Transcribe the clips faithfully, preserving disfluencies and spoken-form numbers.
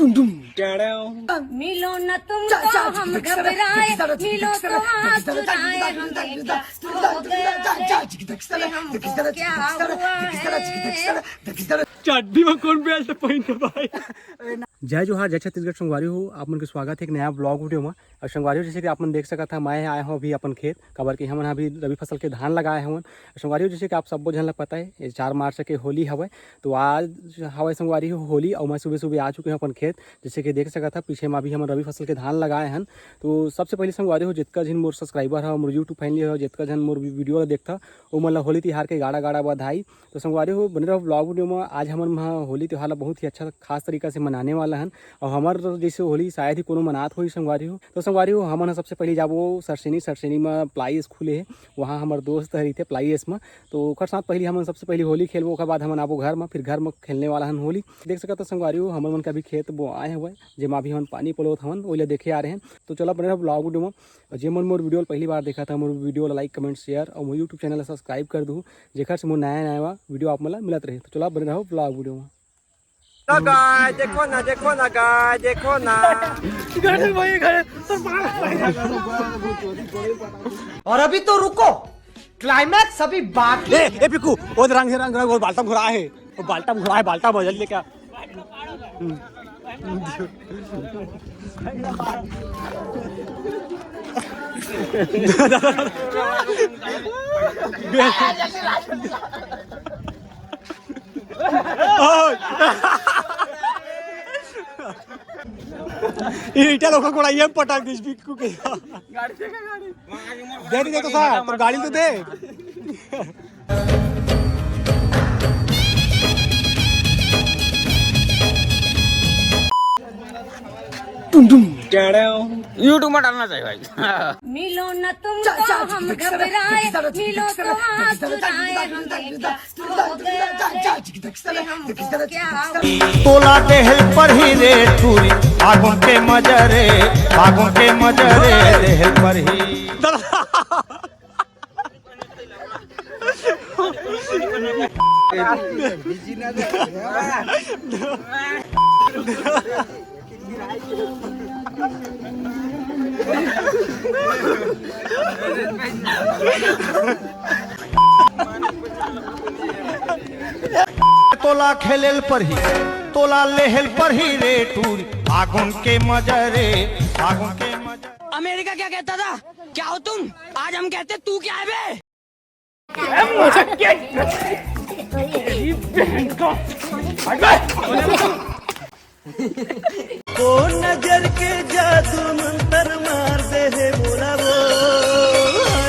मिलो न तुमको हम घबराए, मिलो तो हाथ चुराए, हमें क्या हो गया है, हमको क्या हुआ है। चड्डी में कौन प्याज से पहिन के भाई? जय जोहार, जय छत्तीसगढ़ संगवारी हो, आप मन के स्वागत है एक नया ब्लॉग वीडियो में। और संगवारी हो, जैसे कि आप मन देख सकत हा, मैं आए हूँ अभी अपन खेत, काबर कि हमन अभी रबी फसल के धान लगाए हवन। संगवारी हो, जैसे कि आप सब्बो झन ला पता है, ये चार मार्च के होली हवय, तो आज हवय संगवारी हो होली, और मैं सुबह सुबह आ चुके हूँ अपन खेत। जैसे कि देख सकत हा, पीछे में अभी हमन रबी फसल के धान लगाए हन। तो सबसे पहले संगवारी हो, जितका झन मोर सब्सक्राइबर है, मोर YouTube फैमिली है, जितका झन मोर वीडियो ला देखता, वो मन ला होली तिहार के गाड़ा गाड़ा बधाई। तो संगवारी हो, बने रहो ब्लॉग वीडियो में। आज हमन ह होली तिहार ला बहुत ही अच्छा खास तरीका से मनाने वाला हन, और हमर जैसे होली शायद ही कोनो मनात होही संगवारी हो। तो संगवारी हो, हमन ह सबसे पहले जाबो सरसेनी। सरसेनी में प्लाईस खुले है, वहाँ हमर दोस्त ह रहिथे प्लाईस में। तो ओकर साथ पहले हमन सबसे पहले होली खेलबो, ओकर बाद हमन आबो घर में, फिर घर में खेलने वाला हन होली। देख सकत हो संगवारी हो, हमर मन के अभी खेत बोआए हवय, जेमा अभी हमन पानी पलोत हवन, ओइला देखे आ रहे हैं। तो चला बने रहो ब्लॉग वीडियो में। और जे मन मोर वीडियो ला पहली बार देखा था, मोर वीडियो ला लाइक, कमेंट, शेयर और मोर YouTube चैनल ला सब्सक्राइब कर दू, जेकर से मोर नया नया वीडियो आप मन ला मिलत रहे। तो चला बने रहो ब्लॉग वीडियो में। तो गाय देखो ना, देखो ना, गाय देखो ना। और अभी तो रुको, क्लाइमैक्स अभी बाकी ए, ए पिकू, वो रंग है, रंग, रंग, वो बाल्टा में घुरा है, वो बाल्टा में घुरा है, बाल्टा में जल्दी लेके आ। ईटा लोग कोड़ाइया में पटक दीस बिक्कू के। गाड़ी देखा, गाड़ी। दे दे तो सा, तो गाड़ी तो दे। YouTube में डालना चाहिए भाई। मिलो न तुमको हम घबराए, मिलो तो हाथ चुराए, हमें क्या हो गया है, हमको क्या हुआ। तोला देहल परही रे टूरी, फागुन के मजा रे, फागुन के मजा रे, देहल परही। तोला खेलेल परही, तोला लेहेल परही रे टूरी, फागुन के मजा रे, फागुन के मजा। अमेरिका क्या कहता था? क्या हो तुम? आज हम कहते तू क्या है बे? कोन नजर के जादू मंतर मार दे हे मोला वो,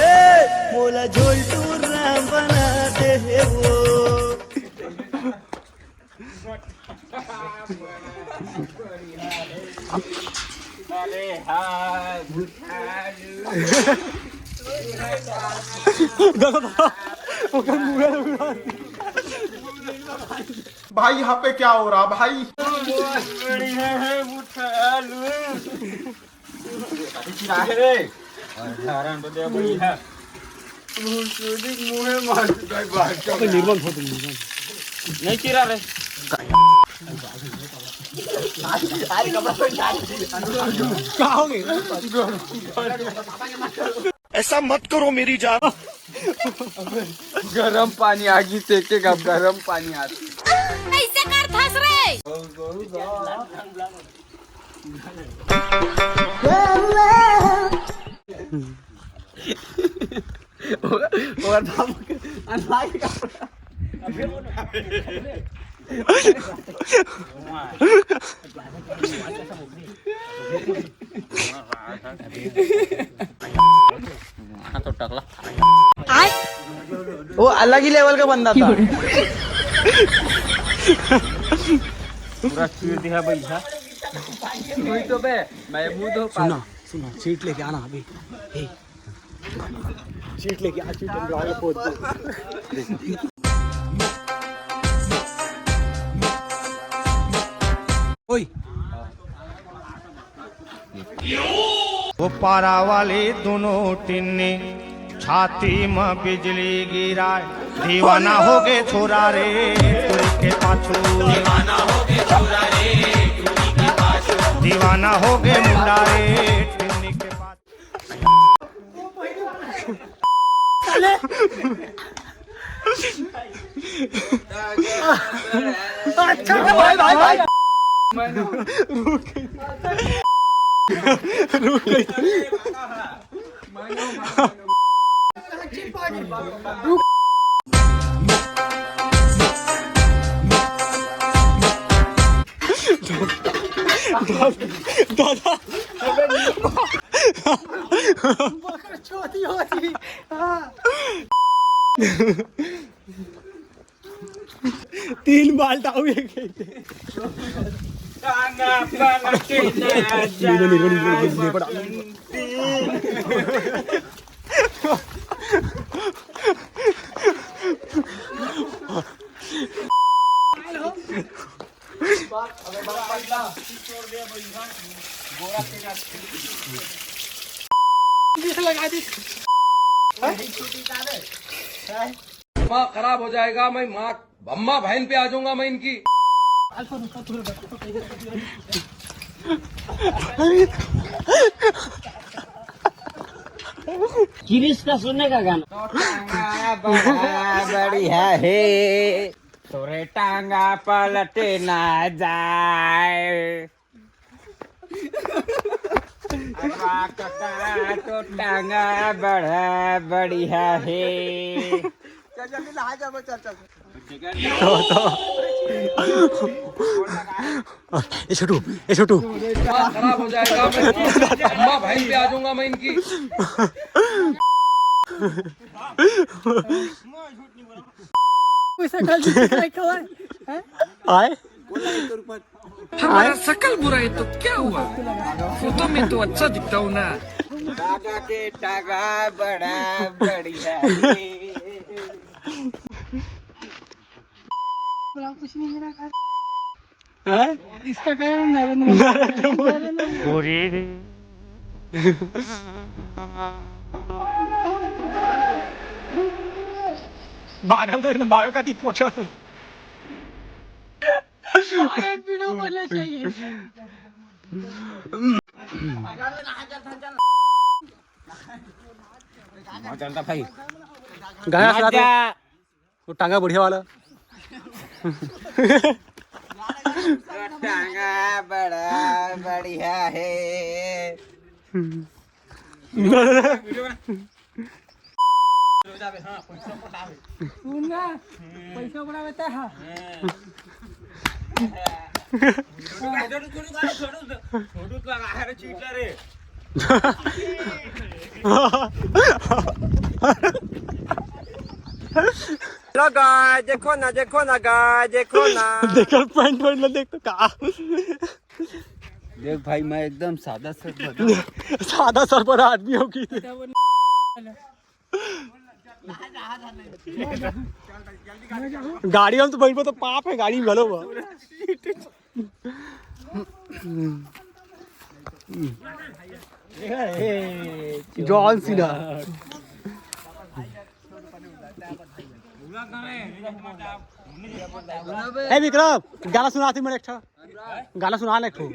ए, मोला झोलटू राम बना दे हे वो। अरे हाँ, भाई, यहाँ पे क्या हो रहा भाई? बहुत बढ़िया है, उठा लो। अरे, हरान तो दे बढ़िया। मुंह से मुंह मार चुका है, बाहर का। अबे, निर्मल हो तुम, निर्मल। नहीं चिरा रे। कहाँ हो गए? ऐसा मत करो मेरी जान। गरम पानी आगी सेकेगा, गरम पानी आगी। कैसे कर फंस रहे? ओकर, ओकर बाप के अनवाई का हाँ, तो टकला। वो अलग ही लेवल का बंदा था। पूरा चीर दिया भैया। वही तो बे, मैं मुंह धो पा सुना, सुना, सीट लेके आना अभी। हे। सीट लेके आ, सीट हम ग्राउंड में पहुंच गए। ओए। वो पारा वाले दोनों टिन्नी छाती में बिजली गिराए, दीवाना हो गए छोरा रे, टूरी के पाछू। दीवाना हो गए छोरा रे, टूरी के पाछू। दीवाना हो गए मुंडा रे, टिन्नी के पास। अच्छा, भाई, भाई, भाई। रुक गई। रुक गई। दादा। छोटी होती। हाँ। तीन बाल्टा हुए खेलते। लगा दी। दिमाग खराब हो जाएगा, मैं माँ अम्मा बहन पे आ जाऊंगा मैं इनकी। किरिश का सुनने का गाना। बढ़िया है, तोरे टांगा पलटे ना जाए। अरे वाह, काका, तो टांगा बड़ा बढ़िया है। चल, जल्दी नहा जा, चल, चल। तो, तो। ए छोटू, ए छोटू। दिमाग खराब हो जाएगा, मैं अम्मा भाई पे आ जाऊंगा मैं इनकी। पैसा कल रखा हुआ है, हैं? आए? हमारा शकल बुरा है तो क्या हुआ, फोटो में तो अच्छा दिखता हूँ ना। दादा के टागा बड़ा बढ़िया है। बोला, कुछ नहीं मेरा घर। हैं? इसका क्या है? नरेंद्र मोदी। नरेंद्र मोदी। बारह दिन बारह का दिन पहुंचा। अरे, वीडियो बनना चाहिए। हाँ, चलता भाई। गाना सुना दो। मजा। वो टांगा बढ़िया वाला। टांगा बड़ा बढ़िया है। सुन ना, पैसा बड़ा बेटा है। छोटू तो लगा है रे, चीटर रे। हेलो गाइस, देखो ना, देखो ना गाइस, देखो ना। देख पैंट वैंट ला देख तो का। देख भाई, मैं एकदम सादा सरपदा। सादा सरपदा आदमी हो की। गाड़ी में तो बैठबो तो पाप है, गाड़ी में घलो बा। John Cena. ए विक्रम, गाना सुना थी मेरे अच्छा। गाना सुना ना एक ठो।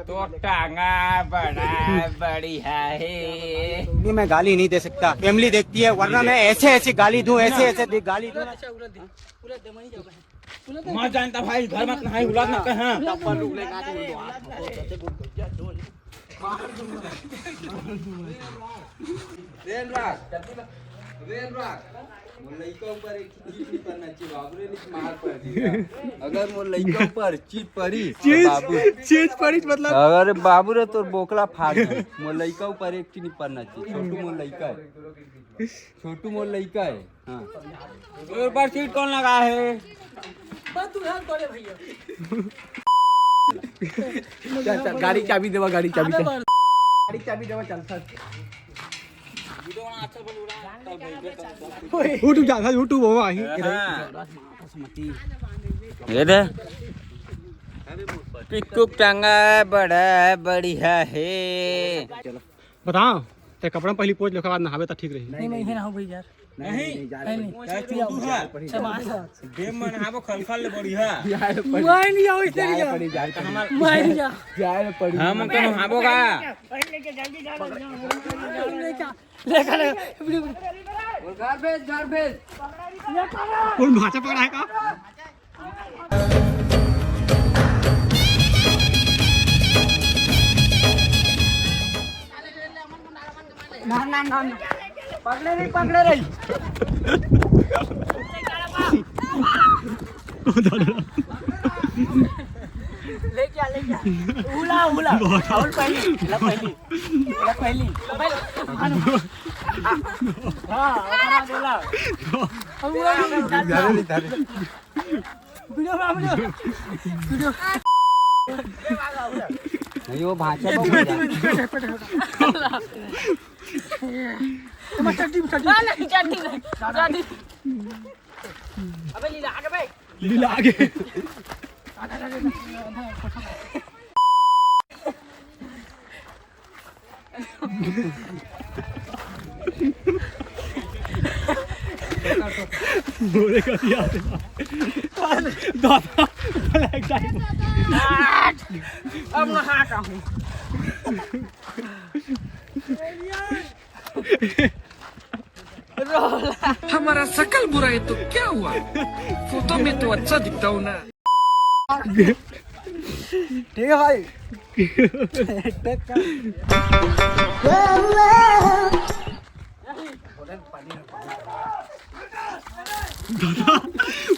तो टांगा बड़ा बढ़िया है। नहीं, मैं गाली नहीं दे सकता, फैमिली देखती है, वरना मैं ऐसे ऐसे गाली दूं, ऐसे ऐसे दे-, गाली दूं। मैं जानता भाई, घर मत नहाई, उलाद मत कहाँ। रेन राख, रेन राख। मोर लइका ऊपर एक चीज नहीं पड़ना चाहिए, बाबू रे, नहीं मार पड़ जाएगा। अगर मोर लइका ऊपर चीज पड़ी, तो चीज, बाबू, चीज पड़ी मतलब? अरे बाबू रे, तोर बोकला फाड़ दे। मोर लइका ऊपर एक चीज नहीं पड़ना चाहिए। छोटू मोर लइका है, छोटू मोर लइका है। हाँ। ऊपर सीट कौन लगा है? बस तू ध्यान करे भैया। चल, चल, गाड़ी चाबी देवा, गाड़ी चाबी, चल। गाड़ी चाबी देवा, चल, चल। YouTube जा, YouTube हो वहीं। हाँ। ये दे। पिकू टांगा बड़ा बढ़िया है। बताओ, ते कपड़ा पहली पोंछ ले, ओकर बाद नहाबे त ठीक रही। नहीं, मैं इहे नहाऊं भाई यार। नहीं, नहीं, नहीं। नहीं। क्या चूतू है? क्षमा। बेम मन हाबो खलखल ले बढ़िया। मैं नहीं जाऊँ इस तरीके। मैं नहीं जाऊँ। हम तो हाबो का। लेकर, लेकर, वीडियो, वीडियो। Garbage, garbage. कौन भाषा पकड़ा है का? ना, ना, ना, ना। पकड़े नहीं, पकड़े नहीं। लेके आ, लेके आ। उला, उला। बहुत। और पहली, ला पहली। ला पहली। हाँ, हाँ, हाँ, बोला। अब उला, उला, उला। वीडियो बना, वीडियो। वीडियो। नहीं, वो भाषा ये को तीन, बोल तीन, रहा। तीन, तीन, तीन, तीन। तुम्हारा चड्डी, चड्डी। ना, नहीं, चड्डी नहीं, चड्डी। अबे लीला, आगे भाई। लीला आगे। बोले का दिया। दादा, black diamond। अब नहाता हूँ। हमारा शकल बुरा है तो क्या हुआ, फोटो में तो अच्छा दिखता हूँ ना। ठीक है भाई। दादा,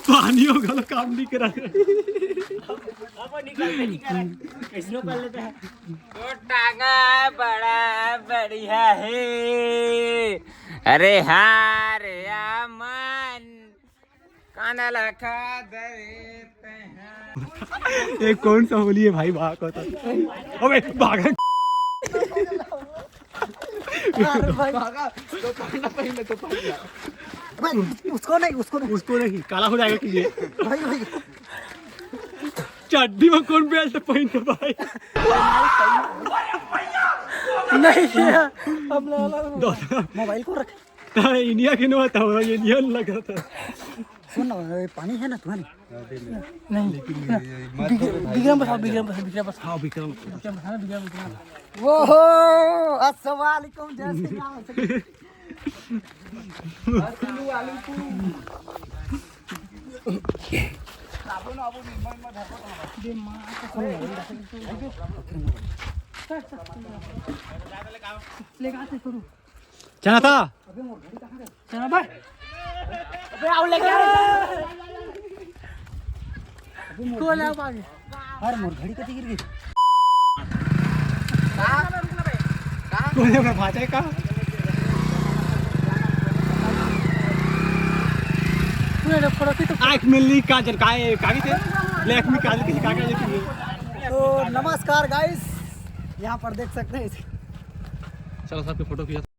पानी हो गलो, काम नहीं करा। अब निकल, निकल। कैसनो कर लेते हैं। तो टांगा बड़ा बढ़िया है। अरे हाँ रे अमन, काना लखा दे ते हैं। ये कौन सा होली है भाई, भाग होता। अबे भाग। अरे भाई। भागा, तो पहनना पहले तो पहन लिया। भाई, उसको नहीं, उसको नहीं। उसको नहीं, काला हो जाएगा कि ये। भाई, भाई। चड्डी में कौन बेल्ट पहनता भाई? नहीं, ये अपना वाला दोस्त। मोबाइल को रख। हाँ, इंडिया के नोट था, ये इंडियन लग रहा था। सुन ना, ये पानी है ना तुम्हारे? नहीं। लेकिन ये, ये मत बिग-, करो भाई, बिक्रम बसाओ, बिक्रम बसाओ, बिक्रम बसाओ। हाँ, बिक्रम। बिक्रम बसाओ, बिक्रम, बिक्रम। ओहो, अस्सलाम वालेकुम, जय श्री राम। अस्सलाम वालेकुम। ले गा, ते करू। चना था। चना भाई। अबे आओ, लेके आओ। को ले आओ आगे। अरे मोर घड़ी कति गिर गई। कोने में भाजे का? तू ये फोटो खींच। आँख मिलनी का जन काय, कागी थे? ब्लैक में काजल किसी काका जैसी है। तो नमस्कार गाइस, यहाँ पर देख सकते हैं। चलो सबके फोटो खींचो।